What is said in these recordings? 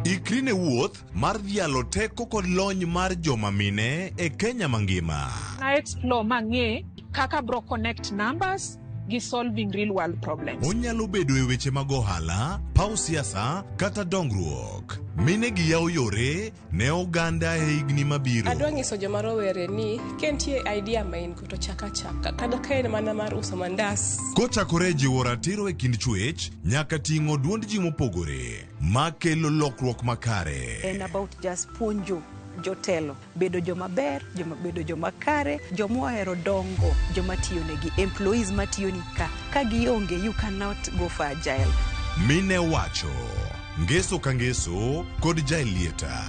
Ikri ne wuoth mar dhialo teko kod lony mar joma mine e Kenya mangima. Na explore mang'e kaka bro connect numbers gi solving real world problems. Onyalo bedo e weche mag ohala, paw siasa kata dongruok. Mine gi yawo yore ne oganda e higni mabiro. Adwa nyiso joma rowere ni ka nitie idea ma in go to chak achaka kata ka en mana mar uso mandas. Kochakore e jiwo ratiro e kind chwech nyaka ting'o duond ji mopogore makelo lokruok makare. En about just puonjo jotelo bedo joma ber, joma bedo joma kare, joma ohero dongo, joma tiyo negi, employees matiyo ni ka. Ka gionge, you cannot go for agile. Mine wacho ngeso ka ngeso kod Jaelieta.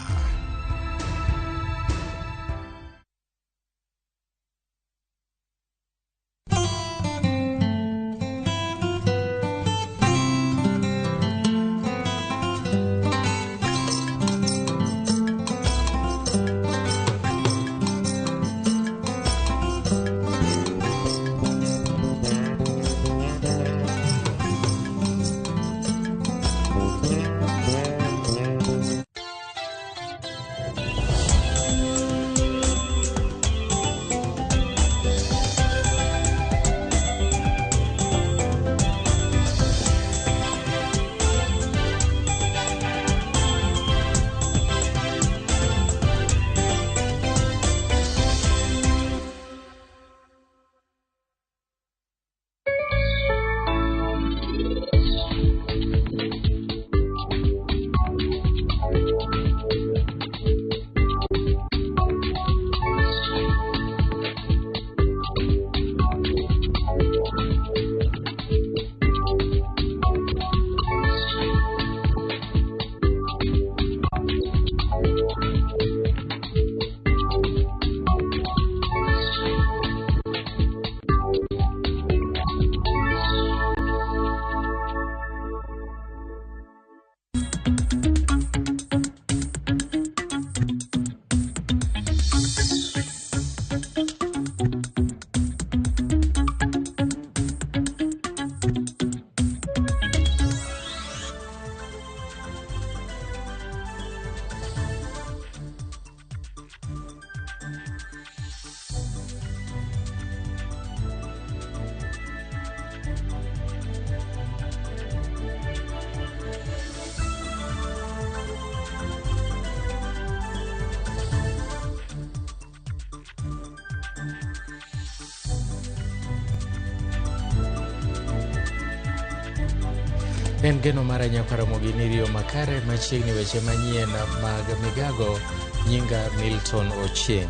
En geno mara nyakwaramogi ni riyo makare machiegni weche manyien mag migago nyinga Milton Ochieng.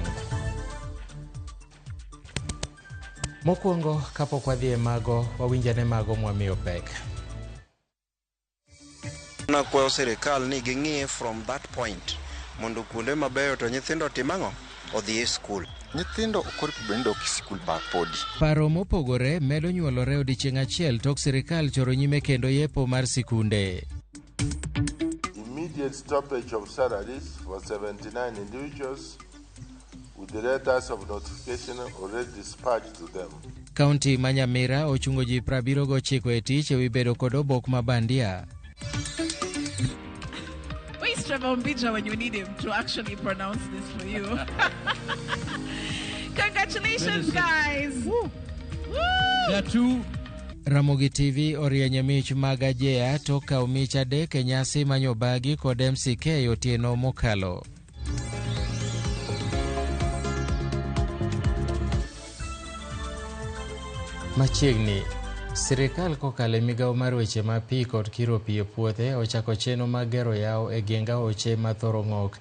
Mokwongo kapok wadhi e mago wawinjane mago mwamiyo pek. Nakwayo sirikal ni ging'iye from that point mondo kuonde mabeyo to nyithindo otim ang'o? Odhi e skul. Nyithindo ok onego bed ni dok e sikul ba podi. Paro mopogore medo nyuolore odiechieng' achiel tok sirikal choro nyime kendo yepo mar sikunde. Immediate stoppage of salaries for 79 individuals with the letters of notification already dispatched to them. Kaunti ma Nyamira ochungo ji 79 e tich ewi bedo kod obok ma bandia. Where's Trevor Ombija when you need him to actually pronounce this for you? Congratulations, guys! Woo! Woo! Ramogi TV orienyo mich mag Ajea tok kawo mich adek e nyasi manyobagi kod MCK otieno mokalo. Machiegni, sirikal kokalo e migawo mar weche ma pi kod kiro pi e puothe ochako chenro mag gero yawo e geng aoche ma thoro ng'ok.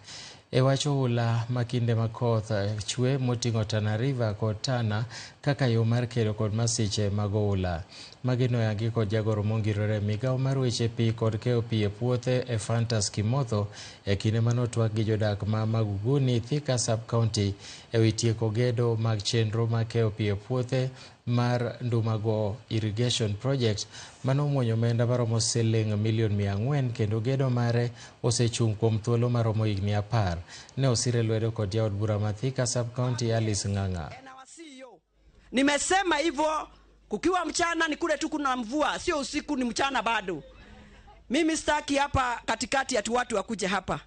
E wach oula ma kinde ma koth chwe moting'o Tana River kod Tana kaka yo mar kedo kod masiche mag oula. Magi noyangi kod jagoro mongirore migawo mar weche pi kod keyo pi e puothe Ephantus Kimotho e kinde manotwak gi jodak ma Maguguni, Thika Sub-County e wi tieko gedo mag chenro mag keyo pi e puothe mar Ndumago Irrigation Project mano muonyo omenda maromo siling milion 400 kendo gedo mare osechung' kuom thuolo maromo higni 10. Ne osire lwedo kod jaod bura ma Thika Sub-County Alice Ng'ang'a. Nimesema hivyo, kukiwa mchana ni kule tu kuna mvua, sio usiku, ni mchana bado. Mimi sitaki hapa katikati ati watu wakuje hapa.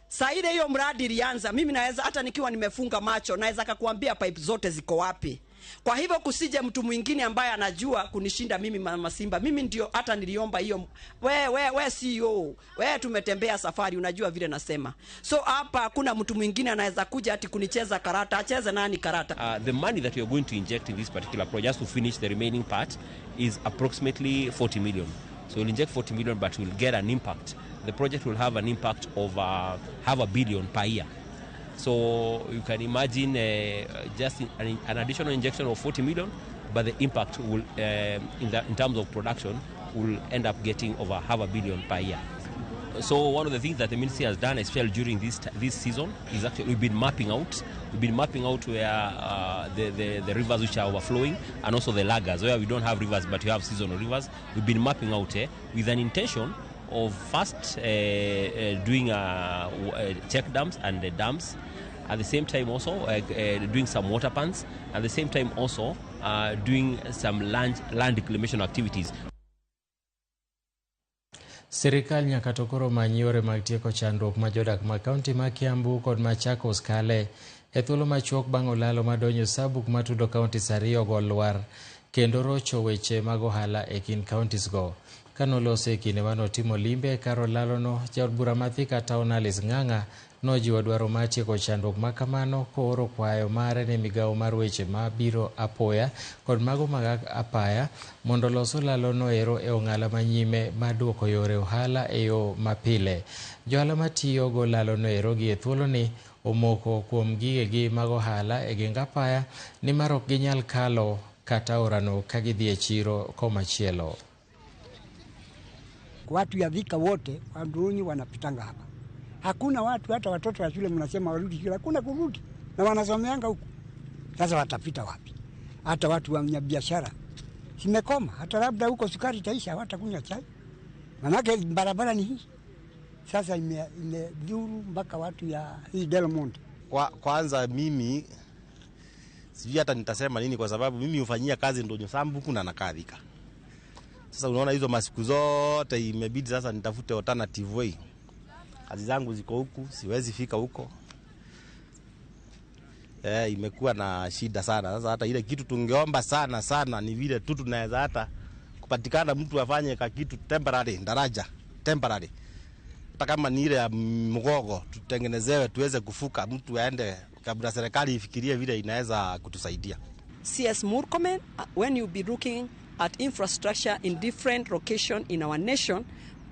Saa ile hiyo mradi ilianza, mimi naweza hata nikiwa nimefunga macho naweza kakuambia pipe zote ziko wapi. Kwa hivyo kusije mtu mwingine ambaye anajua kunishinda mimi Mama Simba. Mimi ndio hata niliomba hiyo, we CEO, we tumetembea safari, unajua vile nasema. So hapa hakuna mtu mwingine anaweza kuja ati kunicheza karata, acheze nani karata? The money that we are going to inject in this particular project just to finish the remaining part is approximately 40 million. So we'll inject 40 million, but we'll get an impact. The project will have an impact of 500 million per year. So you can imagine just an additional injection of 40 million, but the impact will, in terms of production, will end up getting over 500 million per year. So one of the things that the ministry has done, especially during this season, is actually we've been mapping out. We've been mapping out where the rivers which are overflowing, and also the lagers where we don't have rivers but we have seasonal rivers. We've been mapping out with an intention of first doing check dams and the dams, at the same time also doing some water pans, at the same time also doing some land reclamation activities. Sirikal nyaka to koro many yore mag tieko chandruok ma jodak ma kaunti ma Kiambu kod Machakos kale e thuolo machuok bang' olalo madonjo Sabuk matudo kauntis ariyo go lwar kendo rocho weche mag ohala e kind kauntis go. Kanoloso e kinde manotimo limbe kar olalono, jaod bura ma Thika Town Alice Ng'ang'a nojiwo dwaro mar tieko chandruok ma kamano kooro kwayo mare ne migawo mar weche mabiro apoya kod mago mag apaya mondo los olalono ero e ong'ala manyime mar duoko yore ohala e yo mapile. Johala matiyo go olalono ero gi e thuoloni omoko kuom gigegi mag ohala e geng apaya nimar ok ginyal kalo kata aorano ka gidhi e chiro komachielo. Watu ya Thika wote Wandurunyi wanapitanga hapa. Hakuna watu, hata watoto wa shule mnasema warudi shule, hakuna kurudi, na wanasomeanga huku. Sasa watapita wapi? Hata watu wa biashara simekoma, hata labda huko sukari itaisha, hawatakunywa chai. Manake barabara ni hii. Sasa imedhuru mpaka watu ya hii Delmont. Kwanza mimi sijui hata nitasema nini kwa sababu mimi hufanyia kazi Ndonyo Sambuku na nakaa Thika. Sasa unaona hizo masiku zote imebidi sasa nitafute alternative way. Kazi zangu ziko huku, siwezi fika huko. Imekuwa na shida sana. Sasa hata ile kitu tungeomba sana sana ni vile tu tunaweza hata kupatikana mtu afanye kitu temporary, daraja temporary. Hata kama ni ile ya mgogo tutengenezewe tuweze kufuka, mtu aende kabla serikali ifikirie vile inaweza kutusaidia. CS Murkomen, when you be looking at infrastructure in different locations in our nation,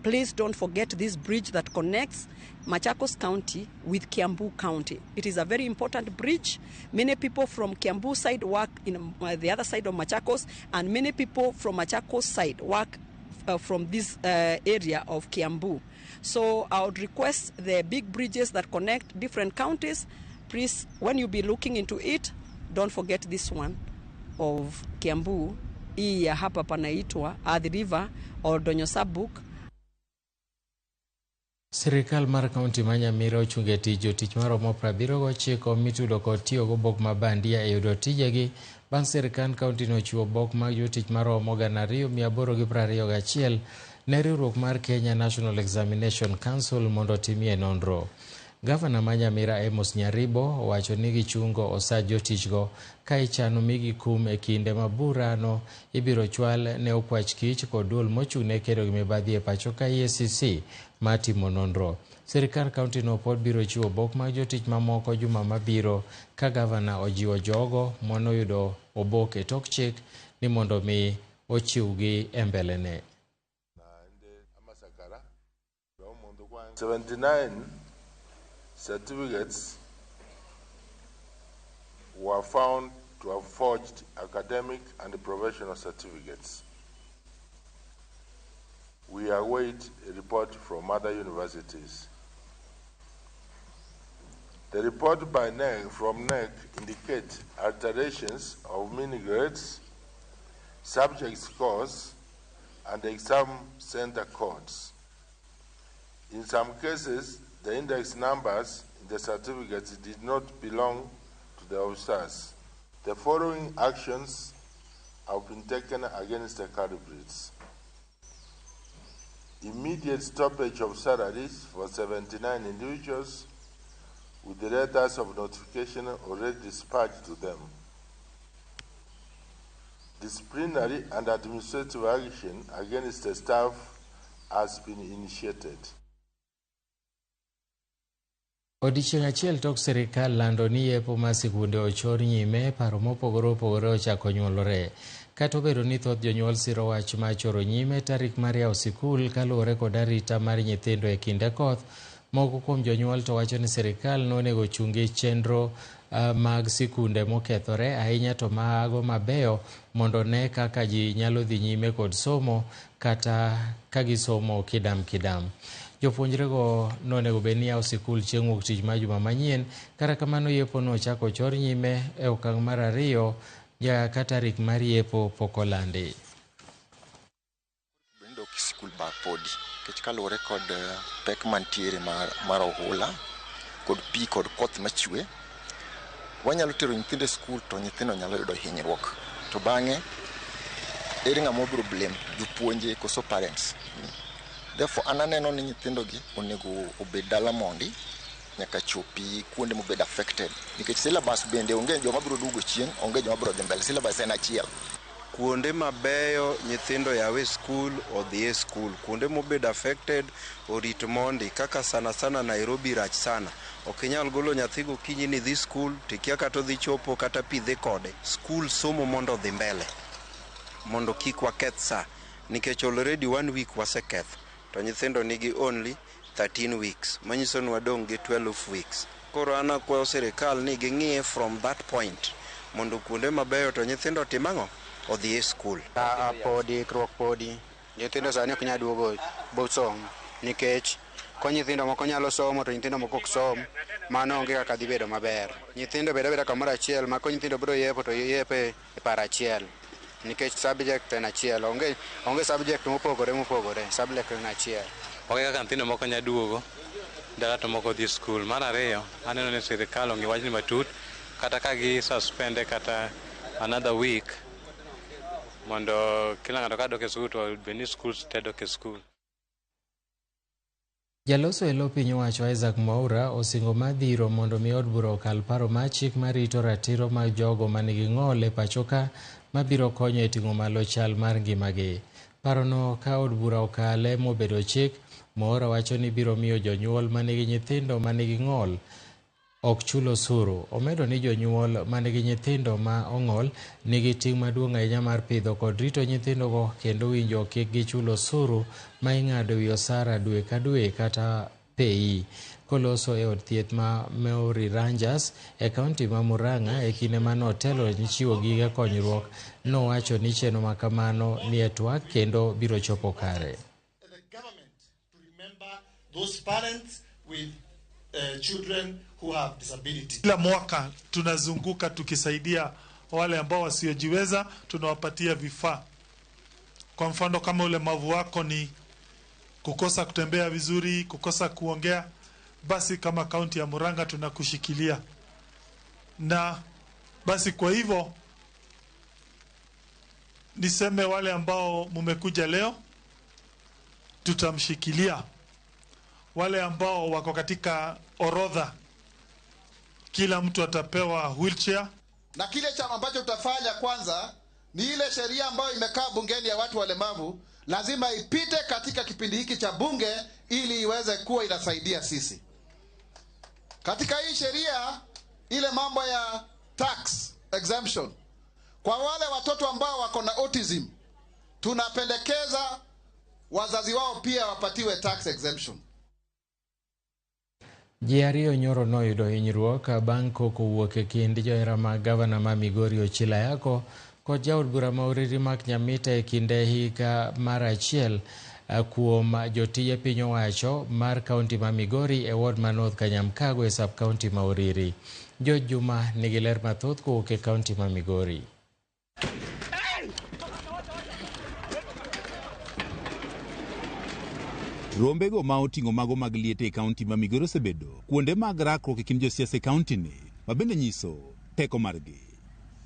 please don't forget this bridge that connects Machakos County with Kiambu County. It is a very important bridge. Many people from Kiambu side work in the other side of Machakos, and many people from Machakos side work from this area of Kiambu. So I would request the big bridges that connect different counties, please, when you be looking into it, don't forget this one of Kiambu. Hii ya hapa panaitwa Athi River or Donyo Sabuk. Sirikal mar kaunti ma Nyamira ochungo e tich jotich maromo 79 mitudo kod tiyo gi obok ma bandia e yudo tijegi bang' sirikand kaunti no ochiwo obok mag jotich maromo 2821 ne riwruok mar Kenya National Examination Council mondo otimie nonro. Gavana ma Nyamira Amos Nyaribo owacho ni gichungo osach jotichgo ka ichano migi kum e kinde ma burano ibiro chwal ne okwach kich kod duol mochung' ne kedo gi mibadhi e pacho ka EACC mar timo nonro. Sirikand kaunti no pod biro chiwo obok mag jotich mamoko juma mabiro ka gavana ojiwo jogo manoyudo obok e tok chik ni mondo mi ochiwgi e mbelene. 79 certificates were found to have forged academic and professional certificates. We await a report from other universities. The report by NEC, from NEC indicates alterations of mini grades, subject scores, and exam center codes. In some cases, the index numbers in the certificates did not belong to the officers. The following actions have been taken against the culprits. Immediate stoppage of salaries for 79 individuals with the letters of notification already dispatched to them. Disciplinary and administrative action against the staff has been initiated. Odiechieng' achiel tok sirikal lando ni yepo mar sikunde ochor nyime, paro mopogore opogore ochako nyuolore. Kata obedo ni thoth jonyuol siro wach mar choro nyime tarik mar yawo sikul kaluwore kod arita mar nyithindo e kinde koth, moko kuom jonyuol to wacho ni sirikal nonego ochungi chenro mag sikunde mokethore ahinya to mago mabeyo mondo ne kaka ji nyalo dhi nyime kod somo kata ka gisomo kidam kidam. Jopuonjrego nonego bed ni yawo sikul chieng' wuok tich mar juma manyien, kata kamano yepo nochako ochor nyime e okang' mar ariyo ka tarik mar yepo pok olandi. Dok sikul ba podi nikech kaluwore kod pek mantiere mar ohula kod pi kod koth machwe, wanyalo tero nyithindo e skul to nyithindo nyalo yudo hinyruok to bang'e ere ng'ama wabiro blame, jopuonje koso parents? Therefore an aneno ni nyithindo gi onego obed dala mondi nyaka chopi kuonde mobedo affected nikech syllabus bende onge joma biro duogo chien, onge joma biro dhi mbele, syllabus en achiel. Kuonde mabeyo nyithindo yawe skul odhi e skul, kuonde mobedo affected orit mondi kaka sana sana Nairobi rach sana. Ok inyal golo nyathi gokinyi ni dhi skul tikia kata odhi chopo kata pi dhi kode. Skul somo mondo odhi mbele mondo kik waketh sa nikech already 1 week waseketho to nyithindo nigi only 13 weeks manyiso ni wadong' gi 12 weeks. Koro an akwayo sirikal ni ging'iye from that point mondo kuonde mabeyo to nyithindo otim ang'o? Odhi e skul. Podi ikruok podi. Nyithindo sani ok nyal duogo bosom nikech ko nyithindo moko nyalo somo to nyithindo moko ok som, mano onge kaka dhi bedo maber. Nyithindo bedo abeda kamoro achiel ma ko nyithindo biro yepo to yepe e paro achiel nikech subject en achiel, onge subject mopogore mopogore, subject en achiel. Onge kaka nyithindo moko nyalo duogo dala to moko dhi skul. Mar ariyo, aneno ni sirikal ong'i wachni matut kata ka gi suspende kata another week mondo kila ng'ato ka dok e skul to bed ni schools te dok e skul. Jaloso e lo piny owacho Isaac Mwaura osingo mar dhiro mondo mi od bura okal paro mar chik marito ratiro mag jogo manigi ng'ol e pacho ka mabiro konyo e ting'o malo chal mar ngimagi. Parono ka od bura okale mobedo chik, Mwaura wacho ni biro miyo jonyuol manigi nyithindo manigi ng'ol ok chul osuru. Omedo ni jonyuol manigi nyithindo ma ong'ol nigi ting' maduong' ahinya mar pidho kod rito nyithindogo kendo winjo kik gichul osuru ma ing'ado wi osara dwe ka dwe kata PAYE. Koloso e od thieth ma Meru Rangers e kaunti ma Murang'a e kinde mane otelo ni chiwo gige konyruok, nowacho ni chenro ma kamano ni e twak kendo biro chopo kare. Those parents with children who have disability. Kila mwaka tunazunguka tukisaidia wale ambao wasiojiweza, tunawapatia vifaa. Kwa mfano kama ulemavu wako ni kukosa kutembea vizuri, kukosa kuongea, basi kama kaunti ya Murang'a tunakushikilia. Na basi kwa hivyo niseme wale ambao mumekuja leo tutamshikilia. Wale ambao wako katika orodha, kila mtu atapewa wheelchair. Na kile chama ambacho tutafanya kwanza ni ile sheria ambayo imekaa bungeni ya watu walemavu lazima ipite katika kipindi hiki cha bunge ili iweze kuwa inasaidia sisi. Katika hii sheria ile mambo ya tax exemption kwa wale watoto ambao wako na autism, tunapendekeza wazazi wao pia wapatiwe tax exemption. Ji ariyo nyoro noyudo hinyruok bang' koko wuok e kind johera mag gavana ma Migori Ochilo Ayako kod jaod bura ma Uriri Mark Nyamita e kinde higa mar achiel kuom jotije piny owacho mar kaunti ma Migori e ward ma North Kanyamkago e sub kaunti ma Uriri. George Juma nigi ler mathoth kowuok e kaunti ma Migori. Rombego ma oting'o mago mag liete e kaunti ma Migori osebedo kuonde mag rakruok e kind josiasa e kaunti ni, ma bende nyiso teko margi.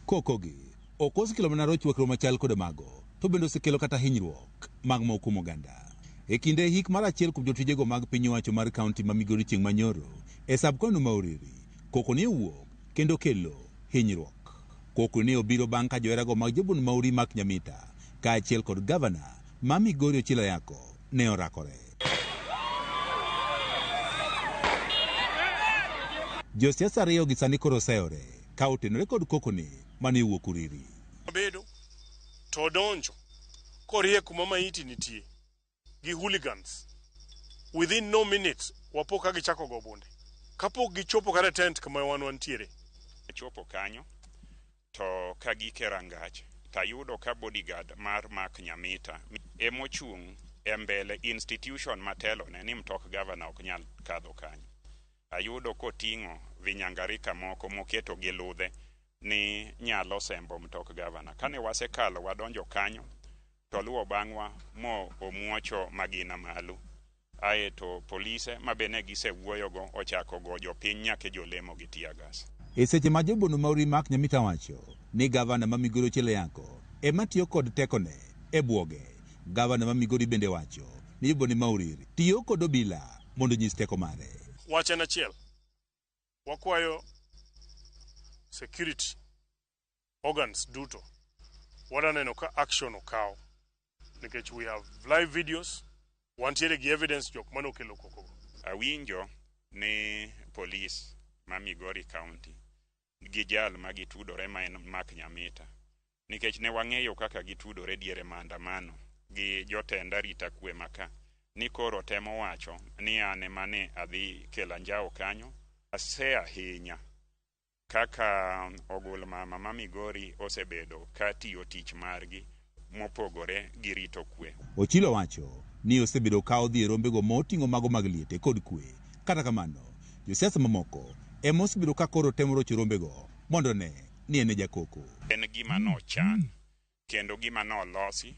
Kokogi ok osekelo mana rochruok machal kod mago, to bende osekelo kata hinyruok mag moko kuom oganda. E kinde hik mar achiel kuom jotijego mag piny owacho mar kaunti ma Migori chieng' manyoro e sub-county ma Uriri, koko ne owuok kendo kelo hinyruok. Koko ne obiro bang' ka joherago mag jobund Mauri Mark Nyamita kaachiel kod gavana ma Migori Ochilo Ayacko ne orakore. Josiasa ariyo gi sani koro oseyore ka otenore kod koko ni mane owuok Uriri. Obedo to odonjo korie kuma maiti nitie gi hooligans. Within no minutes wapo ka gichako go bunde. Kapok gichopo kata tent kama wan wantiere. Achopo kanyo to ka gike rangach tayudo ka bodyguard mar Mark Nyamita emochung' e mbele institution matelone ni mtok gavana ok nyal kadho kanyo. Ayudo koting'o vinyangarika moko moketo gi ludhe ni nyalo sembo mtok gavana. Kane wasekalo wadonjo kanyo to luwo bang'wa mo omuocho magina malo. Aeto polise ma be ne gisewuoyogo ochako go jopiny nyaka jolemo gi tear gas. E seche ma jobund Mauri Mark Nyamita wacho ni gavana ma Migori Ochilo Ayacko ema tiyo kod tekone e bwoge. Gavana ma Migori bende wacho ni jobund ma Uriri tiyo kod obila mondo onyis teko mare. Wach en achiel. Wakwayo security organs duto wadwa neno ka action okaw nikech we have live videos, wantiere gi evidence jok mane okelo koko go. Awinjo ni polis ma Migori County gi jal ma gitudore ma en Mark Nyamita nikech ne wang'eyo kaka gitudore diere maandamano gi jotend arita kwe maka ni koro temo wacho ni an ema ne adhi kelo anjawo kanyo. Ase ahinya kaka ogul mama ma Migori osebedo ka tiyo tich margi mopogore gi rito kwe. Ochilo wacho ni osebedo ka odhi e rombego moting'o mago mag liete kod kwe. Kata kamano, josiasa mamoko ema osebedo ka koro temo rocho rombego mondo ne ni en e jakoko. En gima nochan kendo gima nolosi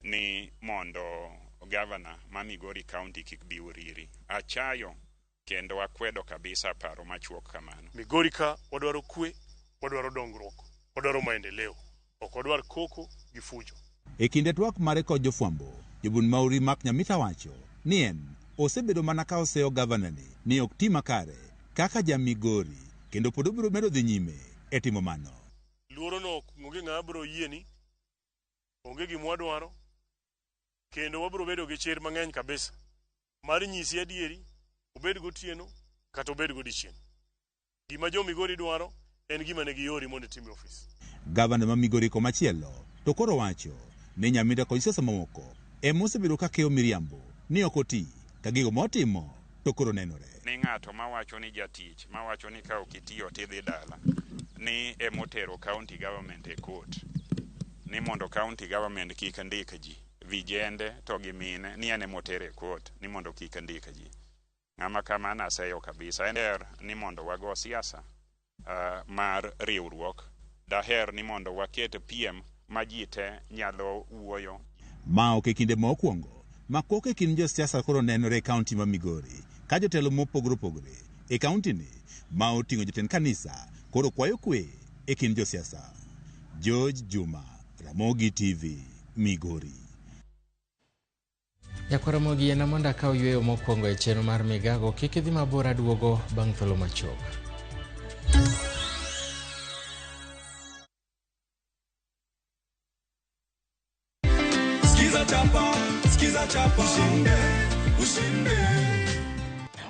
ni mondo gavana ma Migori County kik bi Uriri. Achayo kendo akwedo kabisa paro machuok kamano. Migori ka wadwaro kwe, wadwaro dongruok, wadwaro maendeleo. Ok wadwar koko gi fujo. E kinde twak mare kod jofwambo, jobund Mauri Mark Nyamita wacho ni en osebedo mana ka oseyo gavana ni ok ti makare kaka ja Migori kendo pod obiro medo dhi nyime e timo mano. Luoro no onge ng'ama biro yieni, onge gima wadwaro, kendo wabiro bedo gi chir mang'eny kabisa mar nyisi adieri, obed gotieno kata obed godiechieng'. Gima jo Migori dwaro en gima ne giori mondo itim e ofis. Gavana ma Migori komachielo to koro wacho ni Nyamita kod josiasa mamoko ema osebedo ka keyo miriambo ni ok oti ka gigo motimo to koro nenore. Ni ng'ato mawacho ni jatich mawacho ni ka ok itiyo tidhi dala ni emotero county government e court ni mondo county government kik ndik ji vijende to gi mine ni en emotere e court ni mondo kik ndik ji. Ng'ama kamano aseyo kabisa. En ber ni mondo wago siasa mar riwruok. Daher ni mondo waket piem ma ji te nyalo wuoyo. Ma ok e kinde mokwongo ma koko e kind josiasa koro nenore e kaunti ma Migori ka jotelo mopogore opogore e kaunti ni ma oting'o jotend kanisa koro kwayo kwe e kind josiasa. George Juma, Ramogi TV, Migori. Nyakwar Ramogi yiena mondo akaw yweyo mokwongo e chenro mar migago. Kik idhi mabor, aduogo bang' thuolo machuok. Skiza chapa, skiza chapa, ushinde, ushinde.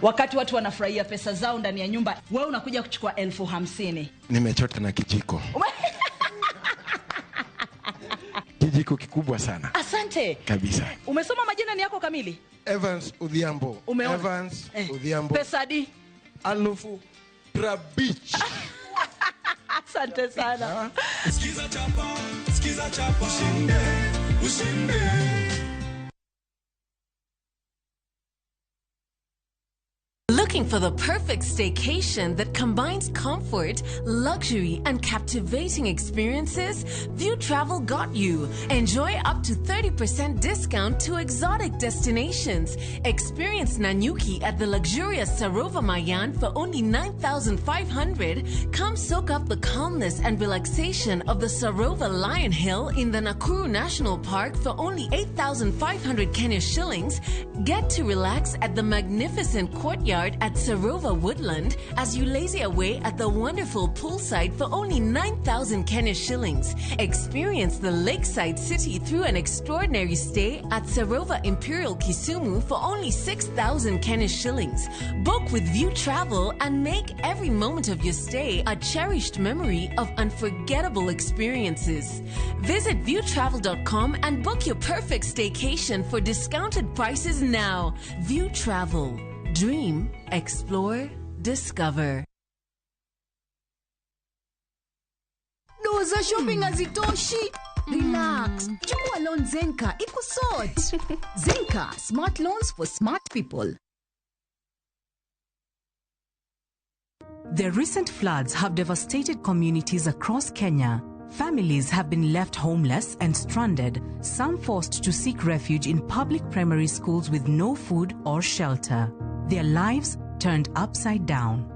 Wakati watu wanafurahia pesa zao ndani ya nyumba, wewe unakuja kuchukua 50,000. Nimechota na kijiko. Kijiko kikubwa sana. Asante. Kabisa. Umesoma majina ni yako kamili? Evans Odhiambo. Umeona? Evans Odhiambo. Pesa di? 50,000. Asante sana. Skiza chapa, skiza chapa, ushinde, ushinde. Look Looking for the perfect staycation that combines comfort, luxury, and captivating experiences? View Travel got you. Enjoy up to 30% discount to exotic destinations. Experience Nanyuki at the luxurious Sarova Mayan for only 9,500. Come soak up the calmness and relaxation of the Sarova Lion Hill in the Nakuru National Park for only 8,500 Kenya shillings. Get to relax at the magnificent courtyard at Sarova Woodland as you lazy away at the wonderful poolside for only 9,000 Kenya shillings. Experience the lakeside city through an extraordinary stay at Sarova Imperial Kisumu for only 6,000 Kenya shillings. Book with View Travel and make every moment of your stay a cherished memory of unforgettable experiences. Visit viewtravel.com and book your perfect staycation for discounted prices now. View Travel. Dream, explore, discover. Do za shopping hazitoshi. Relax. Chukua loan Zenka ikusort. Zenka, smart loans for smart people. The recent floods have devastated communities across Kenya. Families have been left homeless and stranded, some forced to seek refuge in public primary schools with no food or shelter. Their lives turned upside down.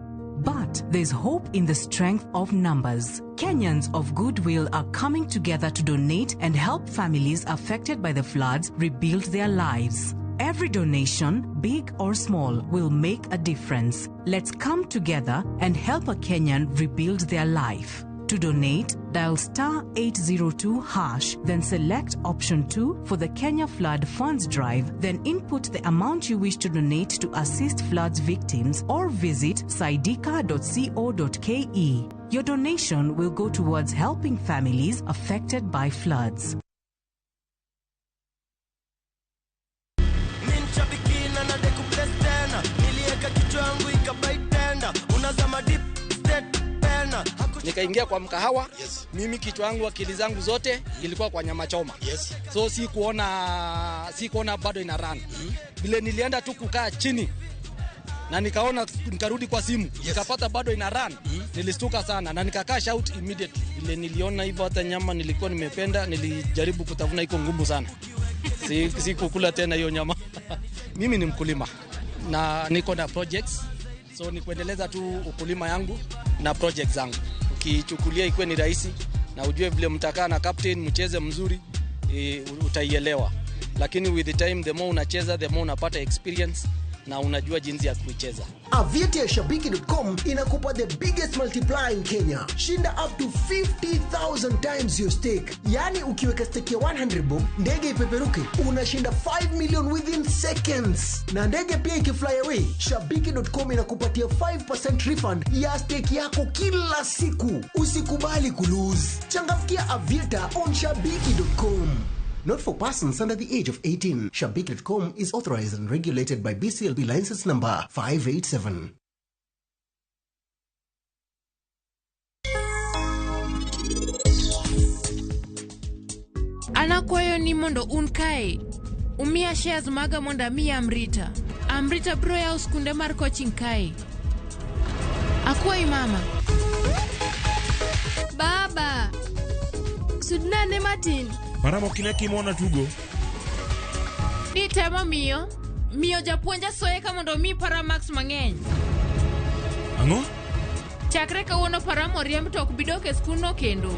But there's hope in the strength of numbers. Kenyans of goodwill are coming together to donate and help families affected by the floods rebuild their lives. Every donation, big or small, will make a difference. Let's come together and help a Kenyan rebuild their life. To donate, dial star 802 hash, then select option 2 for the Kenya Flood Funds Drive, then input the amount you wish to donate to assist floods victims or visit saidika.co.ke. Your donation will go towards helping families affected by floods. Minchabikina na dekubles tena nilieka kichwa yangu ikabaitenda unazama deep state pena. Nikaingia kwa mkahawa. Yes. Mimi kichwa yangu akili zangu zote ilikuwa kwa nyama choma. Yes. So sikuona bado ina run. Vile nilienda tu kukaa chini na nikaona, nikarudi kwa simu. Yes. Nikapata bado ina run. Nilistuka sana na nikacash out immediately. Vile niliona hivyo hata nyama nilikuwa nimependa, nilijaribu kutafuna, iko ngumu sana. Sikukula tena hiyo nyama. Mimi ni mkulima na niko na projects. So ni kuendeleza tu ukulima yangu na projects zangu. Ukichukulia ikuwe ni rahisi na ujue vile mtakaa na captain mcheze mzuri, utaielewa. Lakini with the time, the more unacheza, the more unapata experience na unajua jinsi ya kuicheza. Aviator ya Shabiki.com inakupa the biggest multiplier in Kenya. Shinda up to 50,000 times your stake. Yani ukiweka stake ya 100 bob, ndege ipeperuke, unashinda 5 million within seconds. Na ndege pia ikifly away, Shabiki.com inakupatia 5% refund ya stake yako kila siku. Usikubali kulose. Changamkia Aviator on Shabiki.com. Not for persons under the age of 18. Shabiki.com is authorized and regulated by BCLB license number 587. An akwayo ni mondo un kae umiya shares maga mondo amiya Amrita. Amrita biro yawo skunde mar coaching kae. Akwayi mama. Baba, sudnane matin. Paramo kine kimona tugo. Ni temo miyo. Miyo japuonj asoye ka mondo omi Paramax mang'eny. Ang'o? Chakre kawuono Param oriemb to ok bi dok e skundno kendo.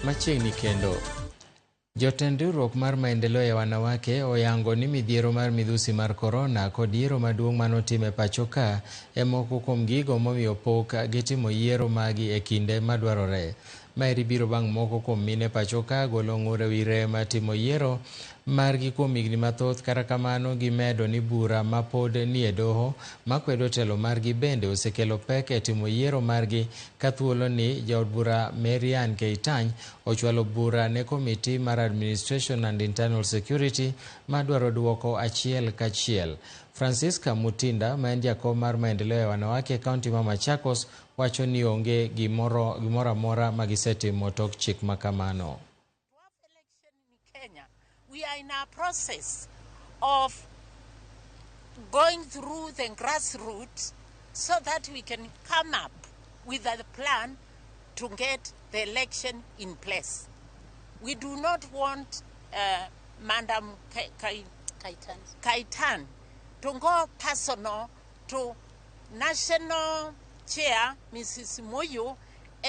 Machiegni kendo. Jotend riwruok mar maendeleo ya wanawake oyango ni midhiero mar midhusi mar korona kod yiero maduong' manotim e pacho ka e moko kuom gigo momiyo pok gitimo yiero magi e kinde madwarore. Maeri biro bang' moko kuom mine pacho ka golo ng'ur ewi rem timo yiero margi kuom higni mathoth. Kata kamano gimedo ni bura mapod nie doho makwedo telo margi bende osekelo pek e timo yiero margi ka thuolo ni jaod bura Marianne Keitany ochwalo bura ne komiti mar Administration and Internal Security madwaro duoko achiel kachiel. Francisca Mutinda ma en jakom mar maendeleo ya wanawake e kaunti ma Machakos wacho ni onge gimoro amora ma gisetimo tok chik makamano. Kenya, we are in a process of going through the grassroots so that we can come up with a plan to get the election in place. We do not want Madam Kaitan to go personal to national chair, Mrs. Moyo,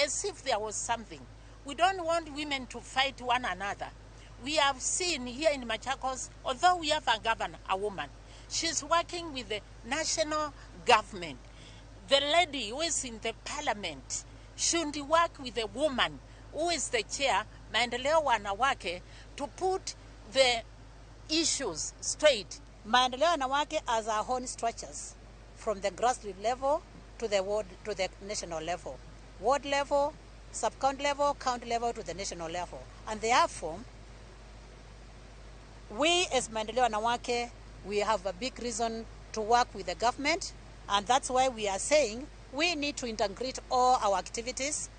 as if there was something. We don't want women to fight one another. We have seen here in Machakos, although we have a governor, a woman, she's working with the national government. The lady who is in the parliament should work with the woman who is the chair, Maendeleo Wanawake, to put the issues straight. Maendeleo Wanawake as our own structures, from the grassroots level to the ward, to the national level, ward level, sub-county level, county level, to the national level. And therefore, we as Maendeleo Wanawake, we have a big reason to work with the government, and that's why we are saying we need to integrate all our activities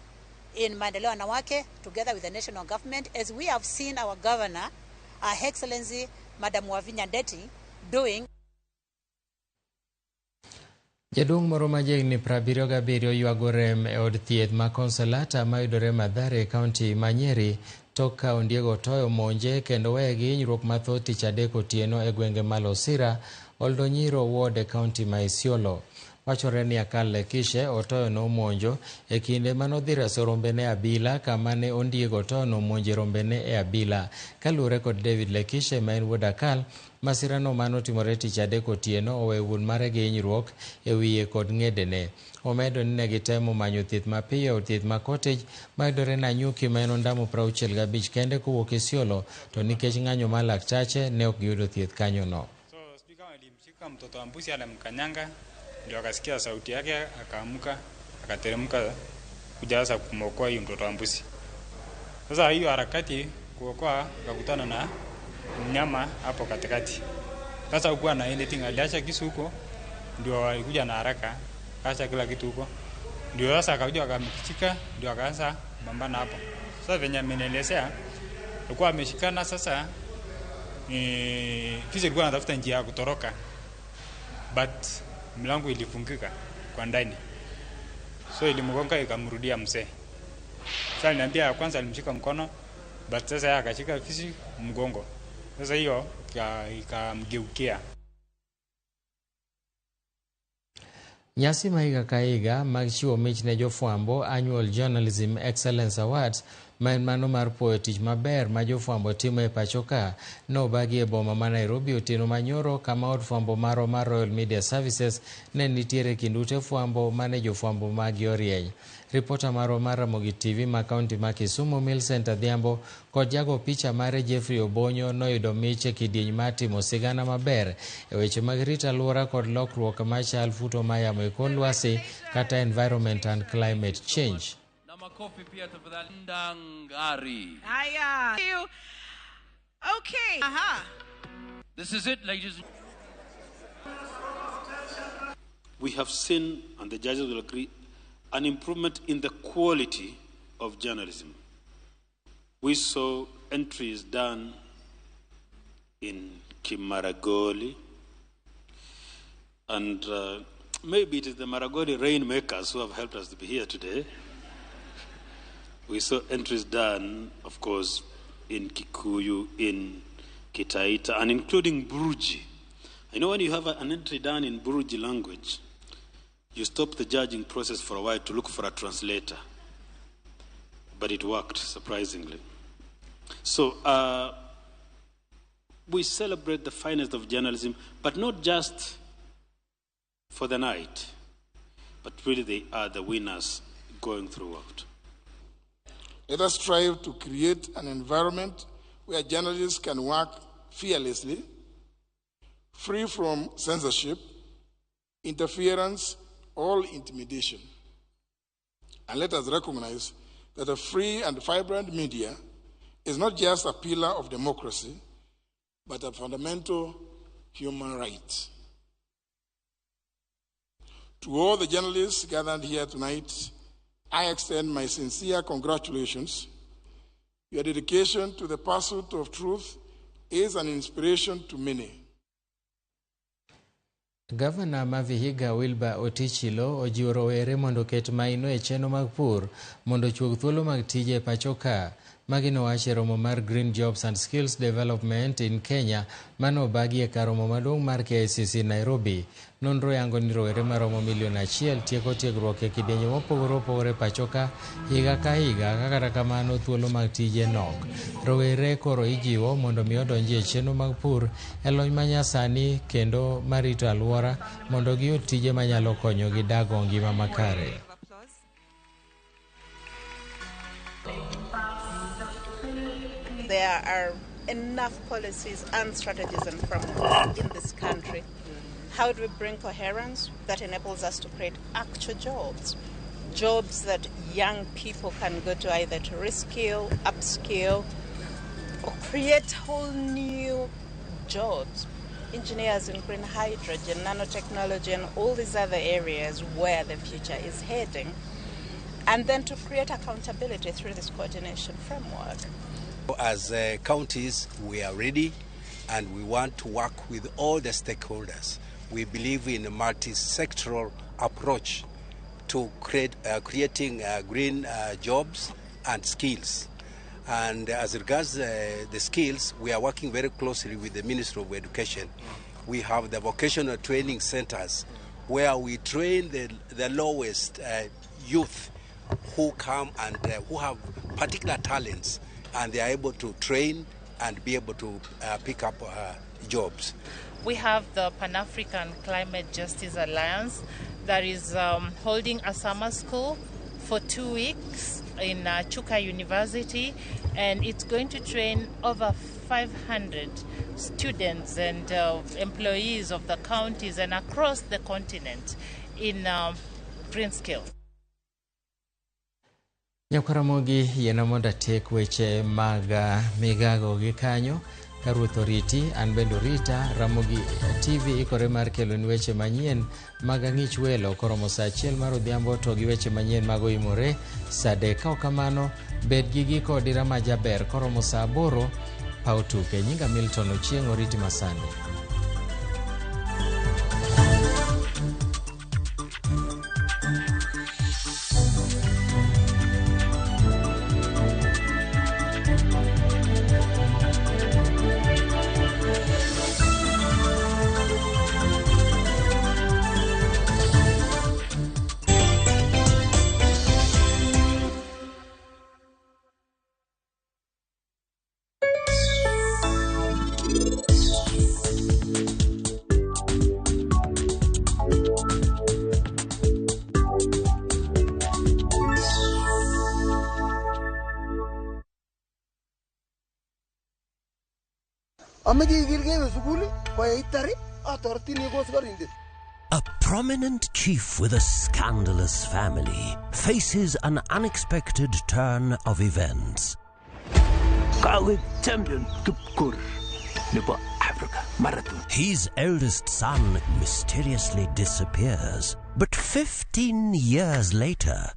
in Maendeleo Wanawake together with the national government, as we have seen our governor, Her Excellency Madam Wavinya Ndeti, doing. Jaduong' moro ma jahigni 77 ywago rem e od thieth ma Consolata mayudore Mathare e kaunti ma Nyeri tok ka ondiek otoyo monje kendo weye gi hinyruok mathoth tich adek otieno e gwenge ma Losira, Oldonyiro ward e kaunti ma Isiolo. Wachore ni Akal Lekishe otoyo nomonjo e kinde manodhi reso rombene abila kama ne ondiek otoyo nomonje rombene e abila. Kaluwore kod David Lekishe ma en wuod Akal, masirano manotimore tich adek otieno oweyo wuon mare gi hinyruok e wiye kod ng'edene. Omedo ni ne gitemo manyo thieth mapiyo e od thieth ma Cottage mayudore Nanyuki ma en ondamo 65 kende kowuok Isiolo, to nikech ng'anyo mar laktache ne ok giyudo thieth kanyono. So sijui kama alimshika mtoto wa mbuzi alimkanyanga, ndio akasikia sauti yake akaamka akateremka kuja sasa kumwokoa hiyo mtoto wa mbuzi. Sasa hiyo harakati kuokoa akakutana na mnyama hapo katikati. Sasa hukuwa na anything, aliacha kisu huko, ndio alikuja na haraka, akaacha kila kitu huko. Ndio sasa akakuja akamshika, ndio akaanza kupambana hapo. Sasa venye amenielezea, alikuwa ameshikana sasa, fisi alikuwa anatafuta njia ya kutoroka. But mlango ilifungika kwa ndani. So ilimgonga ikamrudia mzee. Sasa aliniambia ya kwanza alimshika mkono, but sasa yeye akashika fisi mgongo. Sasa hiyo ikamgeukia. Nyasi ma higa ka higa mag chiwo mich ne jofwambo Annual Journalism Excellence Awards ma en mano mar puoyo tich maber ma jofwambo timo e pacho ka nobagi e boma ma Nairobi otieno manyoro kama od fwambo marwa mar Royal Media Services ne nitiere kind ute fwambo mane jofwambo magi orieny. Ripota marwa mar Ramogi TV ma kaunti ma Kisumu Millicent Adhiambo kod jago picha mare Jeffrey Obonyo noyudo mich e kidieny mar timo sigana maber e weche mag rito alwora kod lokruok machal futo ma yamo e kor lwasi kata environment and climate change. Na makofi pia tafadhali. Ndangari. Haya. Okay. Aha. This is it, ladies. We have seen, and the judges will agree, an improvement in the quality of journalism. We saw entries done in Kimaragoli, and maybe it is the Maragoli rainmakers who have helped us to be here today. We saw entries done, of course, in Kikuyu, in Kitaita, and including Buruji. I know when you have an entry done in Buruji language, you stop the judging process for a while to look for a translator. But it worked, surprisingly. So we celebrate the finest of journalism, but not just for the night, but really they are the winners going throughout. Let us strive to create an environment where journalists can work fearlessly, free from censorship, interference, or intimidation. And let us recognize that a free and vibrant media is not just a pillar of democracy, but a fundamental human right. To all the journalists gathered here tonight, I extend my sincere congratulations. Your dedication to the pursuit of truth is an inspiration to many. Gavana ma Vihiga Wilbur Otichilo ojiwo rowere mondo oket maino e chenro mag pur mondo ochuog thuolo mag tije e pacho ka. Magi nowacho e romo mar Green Jobs and Skills Development in Kenya mane obagi e kar romo maduong' mar KICC Nairobi. Nonro yango ni rowere maromo milion 1 tieko tiegruok e kidienje mopogore opogore pacho ka higa ka higa, ka kata kamano thuolo mag tije nok. Rowere koro ijiwo mondo mi odonji e chenro mag pur e lony manyasani kendo marito alwora mondo giyud tije manyalo konyogi dago ngima makare. There are enough policies and strategies and frameworks in this country. How do we bring coherence that enables us to create actual jobs? Jobs that young people can go to either to reskill, upskill, or create whole new jobs. Engineers in green hydrogen, nanotechnology, and all these other areas where the future is heading. And then to create accountability through this coordination framework. As counties, we are ready and we want to work with all the stakeholders. We believe in a multi-sectoral approach to creating green jobs and skills. And as regards the skills, we are working very closely with the Ministry of Education. We have the vocational training centers where we train the lowest youth who come and who have particular talents, and they are able to train and be able to pick up jobs. We have the Pan-African Climate Justice Alliance that is holding a summer school for 2 weeks in Chuka University, and it's going to train over 500 students and employees of the counties and across the continent in green skills. Nyakwaramogi yiena mondo atiek weche mag migago gi kanyo. Ka ruoth oriti, an bende orita. Ramogi TV ikore mar keloni weche manyien mag ang'ich welo koromo saa 1 mar odhiambo to gi weche manyien mag oimore saa 3. Ka ok kamano, bed gi giko odira majaber koromo saa 8 paw tuke. Nyinga Milton Ochieng', oriti masani. A prominent chief with a scandalous family faces an unexpected turn of events. His eldest son mysteriously disappears, but 15 years later,